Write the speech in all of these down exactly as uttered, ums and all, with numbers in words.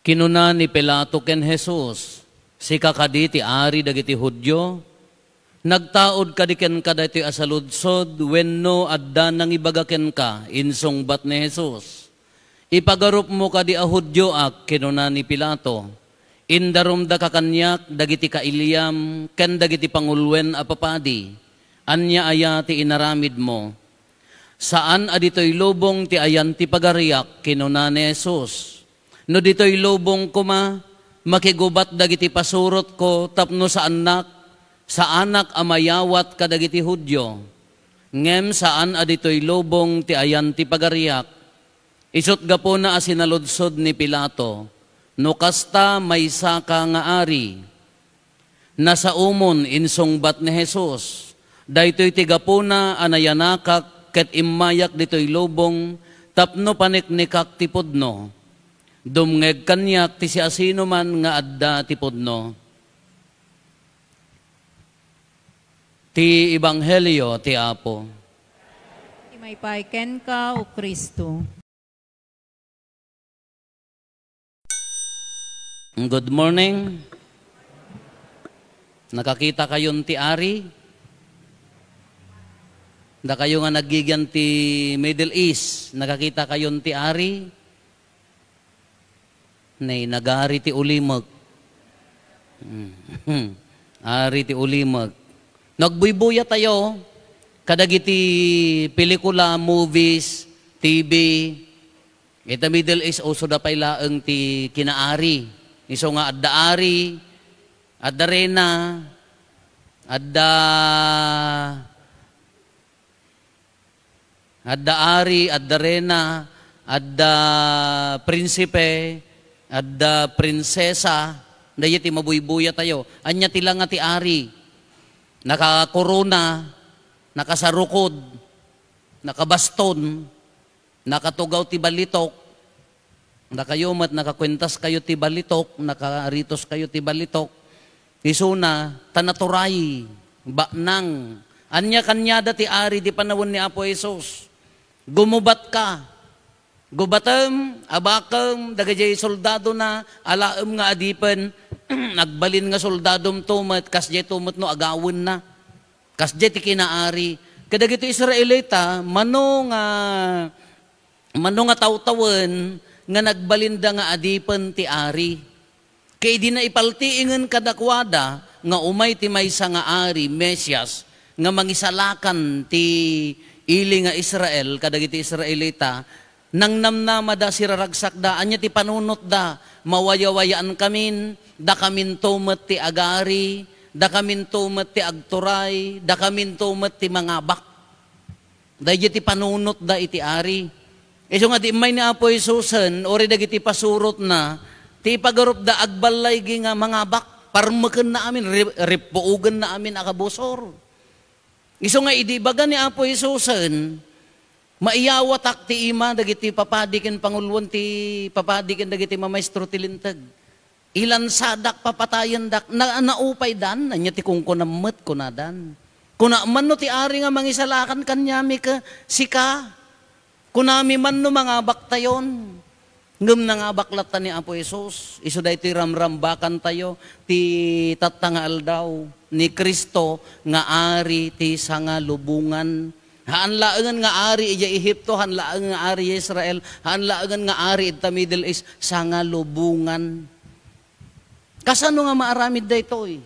Kinuna ni Pilato ken Jesus, "Sika kadi ti ari dagiti Judio? Nagtaud kadi kenka daytoy a saludsod wenno adda nangibaga kenka?" insungbat ni Jesus. "Ipagarupmo kadi a Judioak," kinuna ni Pilato. "Indarumdaka kaniak dagiti kailiam ken dagiti panguloen a papadi. Ania aya ti inaramidmo?" "Saan a ditoy lubong ti ayan ti pagariak," kinuna ni Jesus. "No ditoy lubong koma, makigubat dagiti pasurotko tapno saannak, saanak a mayawat kadagiti Judio. Ngem saan a ditoy lubong ti ayan ti pagariak." Isut' gapuna a sinaludsod ni Pilato, "No kasta, maysaka nga ari?" "Nasaomon," insungbat ni Jesus. "Daytoy ti gapuna a nayanakak ket immayak ditoy lubong tapno paniknikak ti pudno. Dumngeg kaniak ti siasinoman nga adda ti pudno." Ti Ebanghelio ti Apo. Ti maipay kenka, O Cristo. Good morning. Nakakita kayon ti Ari? Dakayo nga naggigian ti Middle East, nakakita kayon ti Ari? Nay, nagari ti ulimek. Mm. Ari ti ulimek. Nagbuybuya tayo kadagiti pelikula, movies, T V. Ita Middle East, uso da pay laeng ti kinaari. Isu nga adda ari, adda rena, adda, adda ari, adda rena, adda prinsipe, adda prinsesa. Daydi ti mabuybuya tayo. Ania ti langa ti ari? Nakakorona, nakasarukod, nakabaston, nakatugaw ti balitok. Dakayo met, nakakuentas kayo ti balitok, nakaaritos kayo ti balitok. Isuna, ta naturay, baknang. Ania kaniada ti ari di panawen ni Apo Jesus? Gumubatka. Gubatem, abakem, dagijay soldadona, alaem nga adipen, agbalin nga soldadom to met, kasjay to met no agawenna. Kasjay ti kinaari. Kadagiti Israelita, mano nga, mano nga tawtawen nga nagbalinda nga adipen ti ari. Ket idi naipaltiingen kadakuada nga umay ti maysa nga ari, Mesias, nga mangisalakan ti ili nga Israel kadagiti Israelita, nangnamnamada, siraragsakda. Ania ti panunotda? Mawayawayaan kamin, dakaminto met ti agari, dakaminto met ti agturay, dakaminto met ti mangabak. Daydi ti panunotda iti ari. Isu nga di immay ni Apo Jesusen, uray dagiti pasurotna, ti ipagarupda agballaygi nga mangabak, parmekenna amin, ri-, rippuogenna amin a kabusor. Isu nga idi ibaga ni Apo Jesusen, "Maiyawatak ti ima dagiti papadi ken panguloen ti papadi ken dagiti mamaestro ti Linteg." Ilansadak, papatayendak, na, naupaydan, ania ti kunkunam met, kunadan. Kuna man no ti ari nga mangisalakan kaniami ket sika, kunami man no mangabaktayon. Ngem nangabak latta ni Apo Jesus. Isu daytoy ramrambakantayo ti tatta nga aldaw ni Cristo nga Ari ti sangalubongan. Haan laengen nga ari idiay Egipto, haan laengen nga ari idiay Israel, haan laengen nga ari ita Middle East, sangalubongan. Kasano nga maaramid daytoy?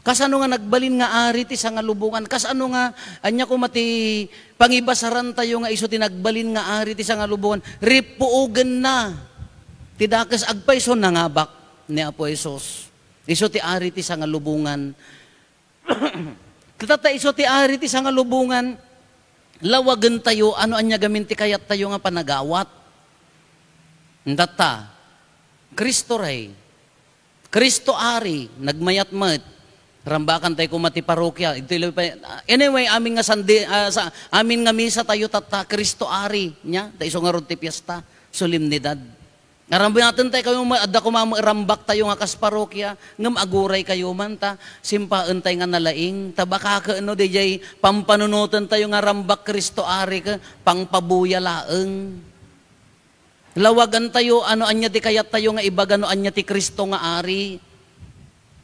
Kasano nga nagbalin nga ari ti sangalubongan? Kasano nga, ania koma ti pangibasarantayo nga isu ti nagbalin nga ari ti sangalubongan? Rippuogenna ti dakes, agpayso nangabak ni Apo Jesus. Isu ti ari ti sangalubongan. Tatta, isu ti ari ti sangalubongan, lawagentayo, ano ania gamin ti kayattayo nga panagawat. Tatta, Cristo Rey, Cristo Ari, nagmayat met. Rambakantayo koma ti parokia. Ito ilo pa, anyway, amin nga Sunday, ah, sa, amin nga misa tayo tatta, Cristo Ari, nia? Ta isu ngarud ti fiesta, solemnidad. Arambuyaten tayo kayo, ma-, adda koma rambak tayo nga kas parokia, ngem aguray kayo man ta, simpaen tayo nga nalaing, ta baka ket no, dijay pampanunoten tayo nga rambak Cristo Ari ket pangpabuya laeng. Lawagantayo, ano ania ti kayattayo nga ibaga no ania ti Cristo nga Ari.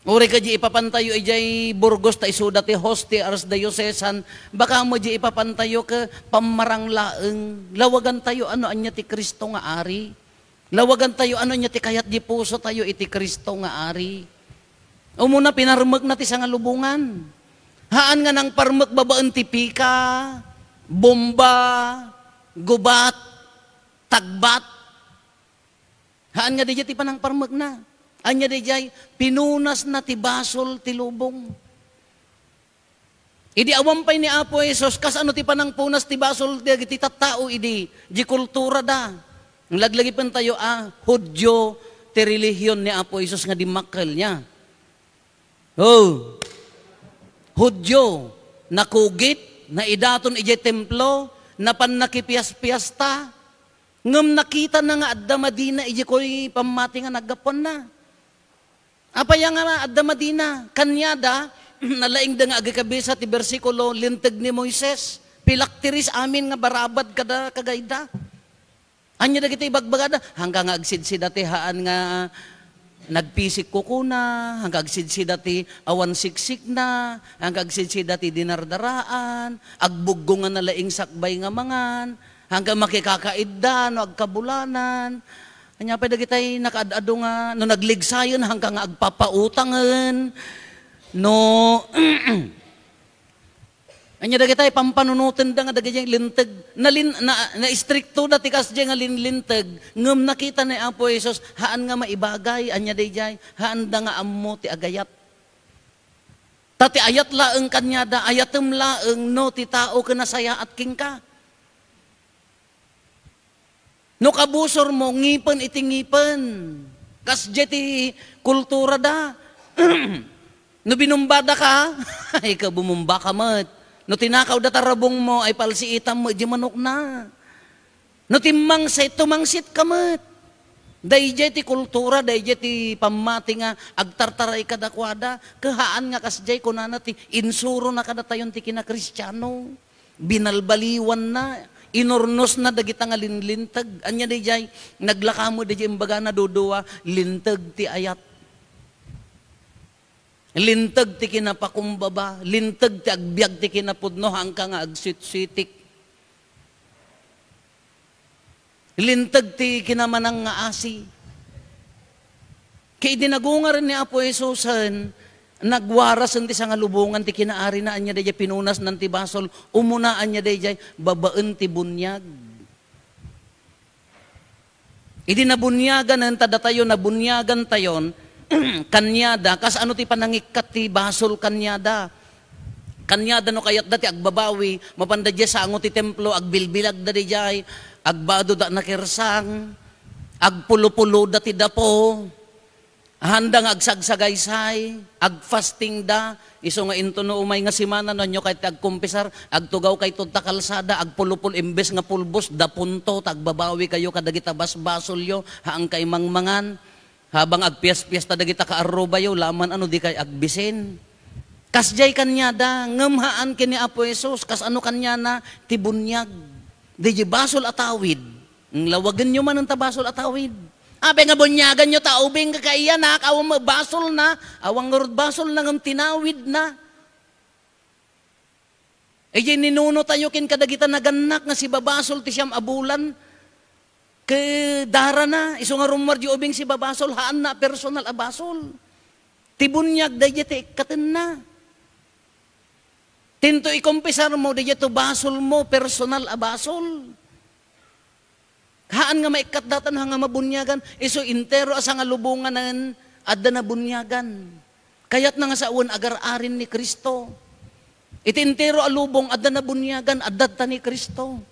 Uray kadi ipapantayo idiay Burgos ta isuda ti host ti Archdiocesan, baka mo di ipapantayo ke pammarang laeng. Lawagantayo, ano ania ti Cristo nga Ari. Lawagantayo, ano ania ti kayat di pusotayo iti Cristo nga Ari. Umuna, pinarmekna ti sangalubongan. Haan nga nangparmek babaen ti pika, bomba, gubat, tagbat. Haan nga daydiay ti panangparmekna. Ania daydiay, pinunasna ti basol ti lubong. Idi awan pay ni Apo Jesus, kasano ti panangpunas ti basol dagiti tattao idi, di kultura da? Laglagipentayo a, Hudio ti relihion ni Apo Jesus nga dimmakkel niya. Oh, Hudio, nakugit, naidaton idiay templo, napan nakipias-piasta, ngem nakitana nga adda madina idiay koy pammati nga naggapuanna. Apay nga adda madina? Kaniada, nalaingda nga agikabisa ti bersikulo, Linteg ni Moises. Pilak ti ris amin nga barabad kada kagayda. Ania dagiti ibagbagada? Hangka nga agsidsida ti haan nga nagpisik kukuna, hangka agsidsida ti awan siksikna, hangka agsidsida ti dinardaraan, agbuggo nga nalaing sakbay nga mangan, hangka makikakaidda no agkabulanan. Ania pay dagitay nakaad-ado nga no nagligsayen hangka nga agpapautangen, no Ania dagitay pampanunotenda nga dagiti linteg. Nalin-, na, naistriktoda ti kasdiay nga linlinteg, ngem nakita ni Apo Jesus, haan nga maibagay, ania daydiay, haanda nga ammo ti agayat. Ta ti ayat laeng kaniada, ayatem laeng no ti tao ken nasayaat kenka. No kabusormo, ngipen iti ngipen. Kasdiay ti kulturada. No binumbadaka, ikaw bumumbaka met. No tinakawda ta rabongmo, ay palsiitam met di manokna. No timmangsit, tumangsit ka met. Daydiay ti kultura, daydiay ti pammati nga agtartaray kadakuada. Kahaan nga kasdiay, kunana ti insurona kadatayon ti kinakristiano. Binalbaliwanna, inurnosna dagita nga linlinteg. Ania daydiay? Naglaka met daydiay imbagana dudua, linteg ti ayat. Linteg ti kinapakumbaba, linteg ti agbiag ti kinapudno, hangka nga agsitsit. Linteg ti kinamanang nga asi. Ket idi nagungaren ni Apo Jesusen, nagwarasen ti sangalubongan ti kinaarina, ania daydiay pinunasnan ti basol, umuna ania daydiay, babaen ti buniag. Idi nabuniaganen, ta datayo nabuniagantayon, kaniada, kasano ti panangikkat ti basol kaniada? Kaniada no kayatda ti agbabawi, mapanda diay sango ti templo, agbilbilagda diay, agbadoda nakirsang, agpulopuloda ti dapo, handa nga agsagsagaysay, agfastingda, isu nga intono umay nga simana, no, anyo kay ti agkumpisar, agtugaw kayto ta kalsada, agpulopul-, imbes nga pulbos, daponto, ta agbabawi kayo kadagita basbasolyo, haan kay mangmangan. Habang agpias-piasta dagita kaarrubayo, laman ano di kay agbisin. Kasdiay kaniada, ngem haan ken ni Apo Jesus, kasano kaniana ti buniag. Daydiay basol a tawid. Lawagenyo man ta basol a tawid. Apay nga buniaganyo ta ubing ka kaiyanak, awan met basolna, awan ngarud basolna ngem tinawidna. Idiay ninunotayo ken kadagita nagannak nga sibabasol ti siam a bulan, ket darana, isu nga rummuar diay ubing sibabasol, haanna a personal a basol. Ti buniag, daydiay ti ikkatenna. Tinto ikumpisarmo, daydiay to basolmo, personal a basol. Haan nga maikkat datan, haan nga mabuniagan, isu entero a sangalubonganen, adda nabuniagan. Kayatna nga sawen, agar-arin ni Cristo. Iti entero a lubong, adda nabuniagan, adda ta ni Cristo.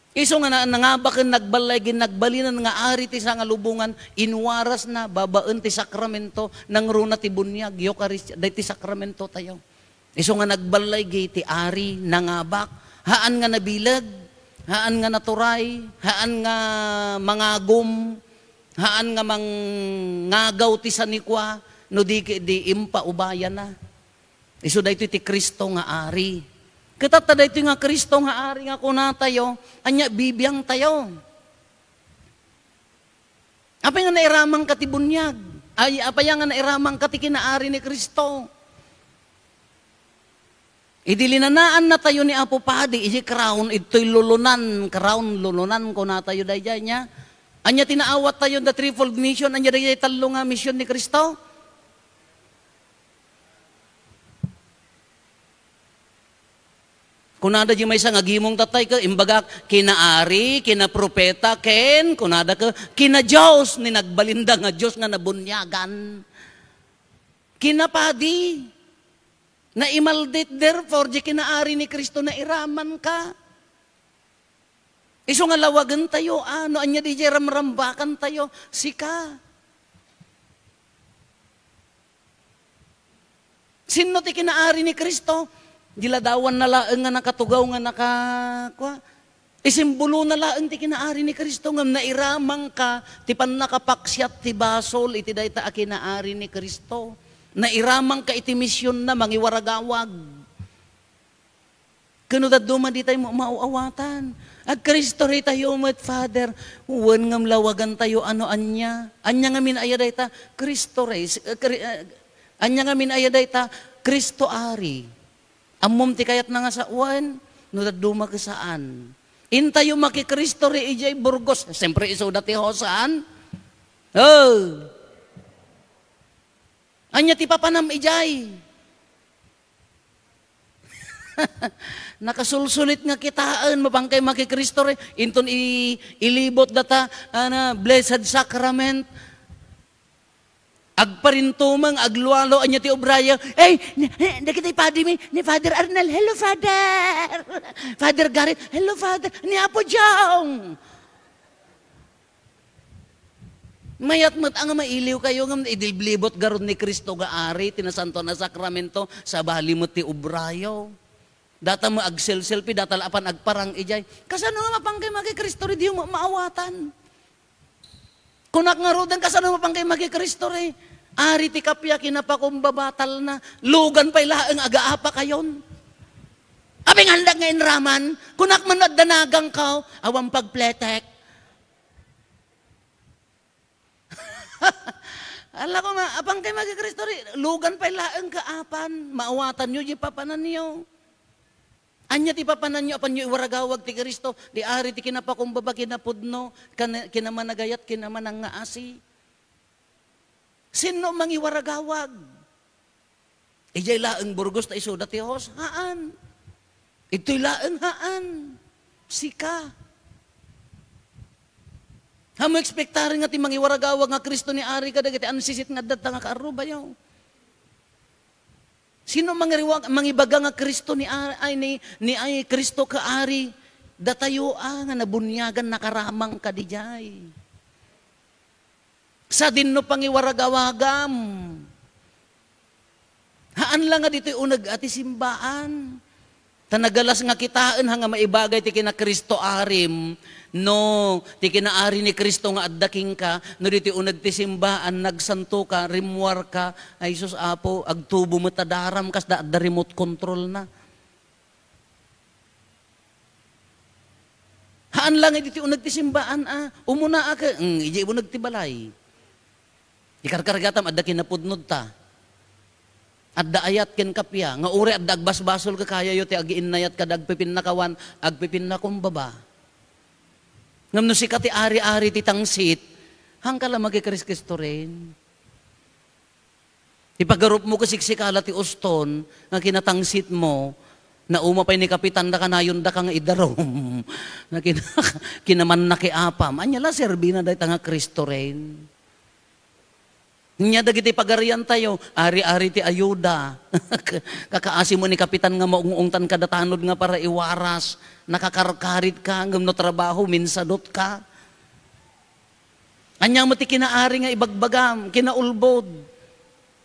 Isu nga na-, nangabak ken nagbalay, ginnagbalinan nga ari ti sangalubongan, inwarasna babaen ti sakramento, nangruna ti buniag, Eukaristia, daytoy sakramento tayo. Isu nga nagbalay giti ari, nangabak, haan nga nabileg, haan nga naturay, haan nga mangagum, haan nga mangagaw ti sanikua, no di, di impaubayana. Isu daytoy ti Cristo nga Ari. Ket ta daytoy nga Cristo nga Ari nga kunatayo, ania, bibiangtayo. Apay nga nairamangka ti buniag? Ay, apay nga nairamangka ti kinaari ni Cristo? Idi linanaannatayo ni Apo Padi, idi crown, idtoy lulunan, crown, lulunan, kunatayo daydiay niya. Ania ti naawattayo, the threefold mission, ania daydiay tallo nga mission ni Cristo? Kunada di maysa nga agimong tatay ka, imbagak, kinaari, kinapropeta, ken, kunada ka, kina-Dios, ni nagbalinda nga Dios nga nabuniagan. Kinapadi. Naimaldit, therefore, di kinaari ni Cristo, nairaman ka. Isu nga lawagen tayo, ah, no anya di jay ramrambakan tayo, sika. Sinno ti kinaari ni Cristo? Di ladawan na laeng nga nakatugaw nga naka, kwa, isimbolo na laeng ti kinaari ni Cristo ngem nairamang ka ti pannakapaksiat ti basol iti dayta a kinaari ni Cristo. Nairamang ka iti mision na mangiwaragawag. Ken no dadduma, di tayo ma-, maawatan. Agkristo ri tayo met, Father. Wen ngem lawagan tayo, ano ania? Ania ngamin aya dayta? Kristo ri. S-, eh, Kri-, eh, ania ngamin aya dayta? Kristo ari. Ammom ti kayatna nga sawen, no dadduma ket saan. Intayo makikristo ri idiay Burgos. Siyempre, isuda ti hosan. Oh. Ania ti papanam idiay? Nakasulsulit nga kitaen, mapangkay makikristo ri, inton i-, ilibot data, ana, Blessed Sacrament. Agparintumeng, aglualo, anya ti obrayo. "Ey, ni, ni, dagiti padi mi, ni Father Arnel, hello, Father. Father Garrett, hello, Father. Ni Apo Jong." Mayat met a nga mailiw kayo ngem idiblibot garud ni Cristo nga Ari, ti Nasantoan a Sakramento, sabali met ti obrayo. Data met agselselfi, data la apan agparang idiay. Kasano nga mapangkay makikristo ri, diyo ma-, maawatan? Kunak ngaruden, kasano mapangkay makikristo ri? Ari ti kappia, kinapakumbaba, talna. Lugan pay laeng agaapa kayon. Apay nga andak nga inraman, kunak man adda nagang kaw, awan pagpletek. Ala ko ma-, apangkay makikristo ri, lugan pay laeng kaapan, maawatanyo di papananyo. Anya ti papananyo, apanyo iwaragawag ti Cristo, di Ari ti kinapakumbaba, kinapudno, kana-, kinamanagayat, kinamanangngaasi. Sinno mangiwaragawag? Idiay laeng Burgos ta isuda ti host? Haan. Idtoy laeng? Haan. Sika. Haan mo ekspektaren nga ti mangiwaragawag nga Cristo ni Ari kadagiti ansisit nga adda nga kaarrubayo? Sino mangiriwag-, mangibaga nga Cristo ni Ari, ay, ni, ni ay Cristo ka Ari? Datayo a nga nabuniagan, nakaramang kadidiay. Sadinno pangiwaragawagam. Haan la nga ditoy uneg a ti simbaan. Ta nagalas nga kitaen ha nga maibagay ti kina Cristo arim, no, ti kinaari ni Cristo nga adda kenka, no ditoy uneg ti simbaan, nagsanto ka, rimmuar ka, ay sus, Apo, agtubo met a daram, kasda adda remote control na. Haan la nga iti uneg ti simbaan a, umuna a ke-, mm, iti uneg ti balay. Ikarkargatam, adda kinapudnod ta. Adda ayat ken kappia, nga uray adda agbasbasol, kakayayo ti agiinnayat kada agpipinnakawan, agpipinnakumbaba. Ngem no sika ti ari-ari ti tangsit, haanka la makikriskristoren. Ti pagarupmo ket siksikala ti uston nga kinatangsitmo, nauma pay ni Kapitan da kanayon daka nga idarum. Nga kina-, kinamannakiapam. Ania la serbina dayta nga Cristo Rey? Nia dagiti pagarian tayo, ari-ari ti ayuda. Kakaasi mo ni Kapitan nga maung-ungtan kada tanod nga para iwaras. Nakakarkarit ka, ngem no trabaho, minsadot ka. Ania met ti kinaari nga ibagbagam, kinaulbod?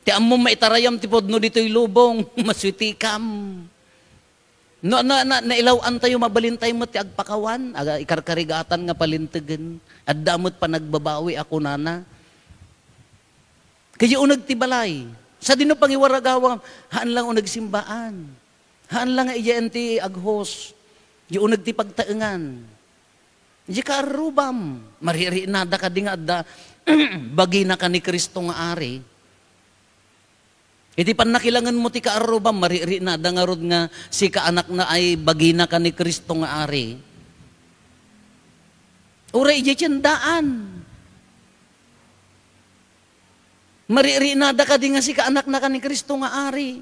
Ti ammom maitarayam ti pudno ditoy lubong, masuitikam. No, na, na, nailaw-an tayo, mabalin tayo met ti agpakawan, aga, ikarkarigatan nga palintegen. Adda met panagbabawi a kunana. Kaya uneg ti balay, sadino pangiwaragawam, haan lang uneg simbaan. Haan la nga idiay ti aghos, di uneg ti pagtaengan. Di kaarrubam, maririinada kadi nga adda, Baginaka ni Cristo nga Ari. Iti pannakilangenmo ti kaarrubam, mariknada ngarud nga sika anakna ay baginaka ni Cristo nga Ari. Uray idiay tiendaan. Mariknada kadi nga sika anaknaka ni Cristo nga Ari.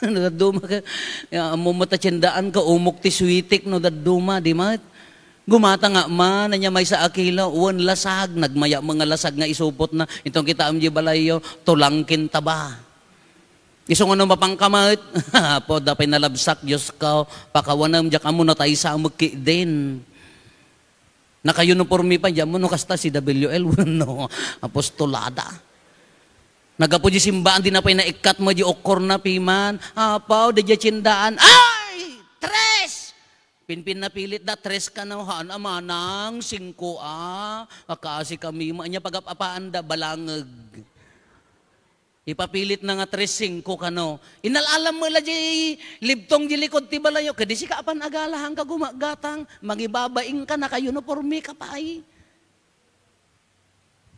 No dadduma ka, ya, ammo met a tiendaan ka, umok ti suitik no dadduma, di met? Gumata nga man, ania maysa a kilo, wen lasag, nagmaya met nga lasag nga isupotna. Inton kitaem diay balayyo, tulangkin taba. Isu nga no mapanka met, Apo, adda pay nalabsak, Dios ko, pakawanem, diak ammo nataysa met ketdin. Naka-uniforme pay, diak ammo no kasta C W L wenno apostolada. Naggapu diay simbaan, dina pay naikkat met diay ukkorna piman. Apo, diay tiendaan. Ay! Tres! Pinpinnapilit da, tres kano, haan a manang, singko a. Akasi kami, ma-, ania pagap-apaanda, balangeg. Ipapilitna nga tres singko kano. Inal-alam met la diay libtong diay likod ti balayyo. Kadi sika apan agala, haanka gumagatang, mangibabaingka, naka-uniforme ka pay.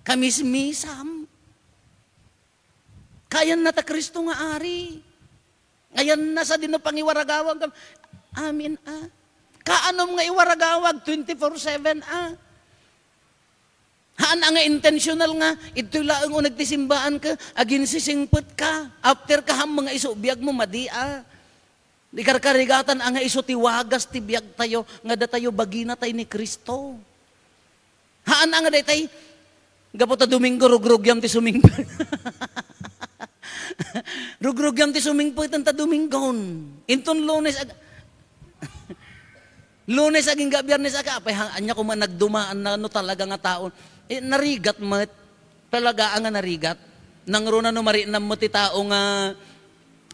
Kamismisam. Kaayanna ta Cristo nga Ari. Ayanna sadino pangiwaragawag. Amin a. Kaanom nga iwaragawag, twenty-four seven a. Haan a nga intentional nga, idtoy laeng uneg ti simbaan ka, aginsisingpet ka. After ka, haan nga isu biagmo, madi a. Ikarkarigatan a nga isu ti wagas ti biagtayo, nga datayo baginatay ni Cristo. Haan a nga daytay, gapu ta Domingo, rugrugyam ti sumingpet. Rugrugyam ti sumingpet ta Domingon. Inton Lunes, ag-, Lunes agingga Biyernes, aka, apay, ha, ania koma nagdumaan na, no, talaga nga taon. Eh, narigat met. Talaga nga narigat. Nangruna no mariknam met ti tao nga,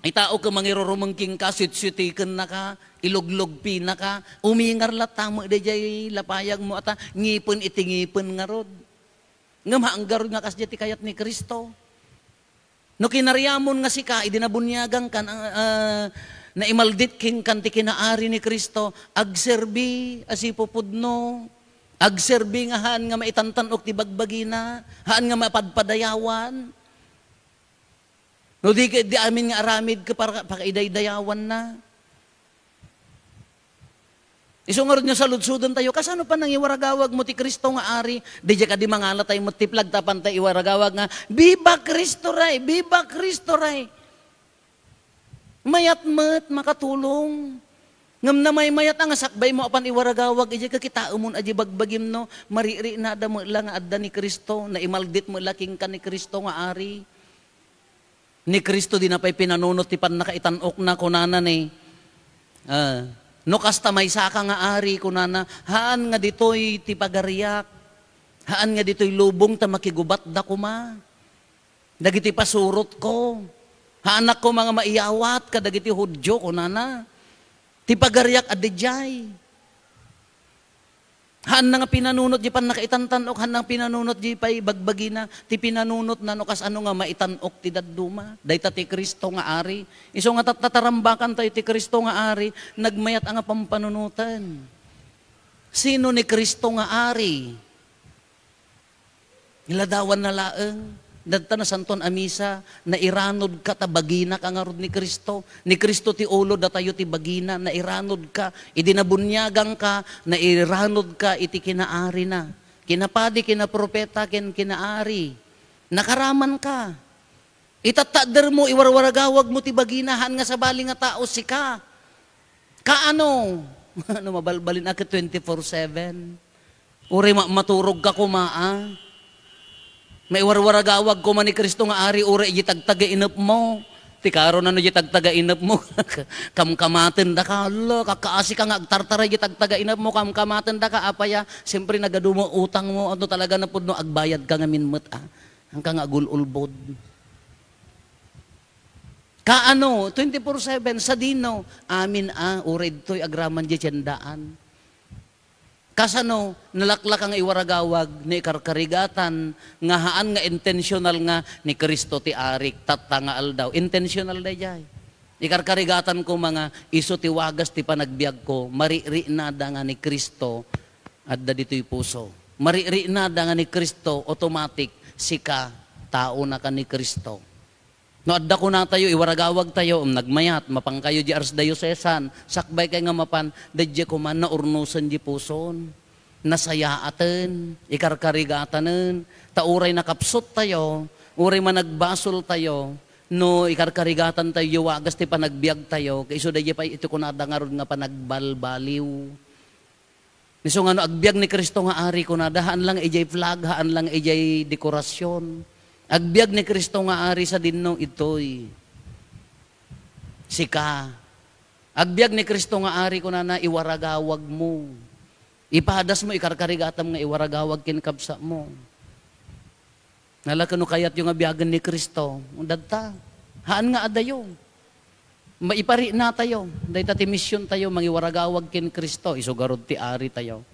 itao ka mangirurumeng kenka, sitsitsikennaka, iluglugpinaka, umingar latta met daydiay lapayagmo, ata, ngipen iti ngipen ngarud. Ngem haangarud nga kasdiay ti kayat ni Cristo. No kinariamon nga sika, idi nabuniaganka, ah, ah, naimaldit kenka ti kinaari ni Cristo, agserbi a sipupudno, agserbi nga haan nga maitantan-ok ti bagbagina, haan nga mapadpadayawan. No di, di amin nga aramid ka para pakaidaydayawanna. Isu ngarud nga saludsodentayo, kasano pay nangiwaragawag mo ti Cristo nga Ari? Daydiay kadi mangala tayo met ti flag tapno tayo iwaragawag nga, "Viva Cristo Rey! Viva Cristo Rey!" Mayat met, makatulong. Ngem namaymayat a nga sakbay mo apan iwaragawag, idiay kakitaemon a di bagbagim no, mariknada met la nga adda ni Cristo, naimaldit met la kenka ni Cristo nga Ari. Ni Cristo dina pay pinanunot ti pannakaitan-okna, kunana ni, ah, "No kasta maysaka nga ari," kunana, "haan nga ditoy ti pagariak, haan nga ditoy lubong ta makigubatda koma dagiti pasurotko. Haanak koma nga maiyawat kadagiti Judio," kunana. Ti pagariak a didiay. Haanna nga pinanunot di pannakaitantan-ok, haanna nga pinanunot di pay bagbagina, ti pinanunotna no kasano nga maitan-ok ti dadduma. Dayta ti Cristo nga Ari. Isu nga tattatarambakan tayo ti Cristo nga Ari, nagmayat a nga pampanunoten. Sino ni Cristo nga Ari? Iladawanna laeng, dadta Nasantoan a Misa, nairanodka ta baginaka ngarud ni Cristo. Ni Cristo ti ulo, datayo ti bagina, nairanodka. Idi nabuniaganka, nairanodka iti kinaarina. Kinapadi, kinapropeta, ken kinaari. Nakaramanka. Itattaddermo, iwarwaragawagmo ti bagina, haan nga sabali nga tao sika. Kaano? No mabalbalin a ket twenty-four seven. Uray ma-, maturogka koma, a. Maiwarwaragawag koma ni Cristo nga Ari, uray idiay tagtagainepmo. Ti karon, ano, idiay tagtagainepmo? Kamkamatendaka, ala, kakaasika nga agtartaray idiay tagtagainepmo, kamkamatendaka, apay a, siyempre, nagadu met utangmo, ano, talaga na pudno, agbayadka ngamin met, a. Haanka nga agul-ulbod. Kaano, twenty-four seven, sadino? Amin a, uray ditoy agraman diay tiendaan. Kasano, nalaklaka nga iwaragawag, no ikarkarigatan, nga haan nga intentional nga ni Cristo ti Arik, tatta nga aldaw. Intentional daydiay. Ikarkarigatan koma nga isu ti wagas ti panagbiagko, mariknada nga ni Cristo, adda ditoy puso. Maririknada nga ni Cristo, automatic, sika, taonaka ni Cristo. No adda kunatayo, iwaragawagtayo, um, nagmayat, mapankayo di arsdiosesan, sakbay kay nga mapan, dadya kuman naurnosen di puson, nasayaaten, ikarkarigatanen, ta uray nakapsuttayo, uray managbasoltayo, no ikarkarigatantayo, wagas ti panagbiagtayo, kay isu dadya pay iti kunada ngarud nga panagbalbaliw. Isu nga no agbiag ni Cristo nga ari, kunada, haan lang ijay flag, haan lang ijay dekorasyon. Agbiag ni Cristo nga ari, sadinno itoy. Sika. Agbiag ni Cristo nga ari, kunana, iwaragawag mo. Ipadas mo, ikarkarigatam nga iwaragawag ken kabsa mo. Nalaka no kayatyo nga biagen ni Cristo, dadta. Haan nga adayo. Maipariknatayo. Dayta ti misiontayo, mangiwaragawag ken Cristo. Isu garud ti aritayo.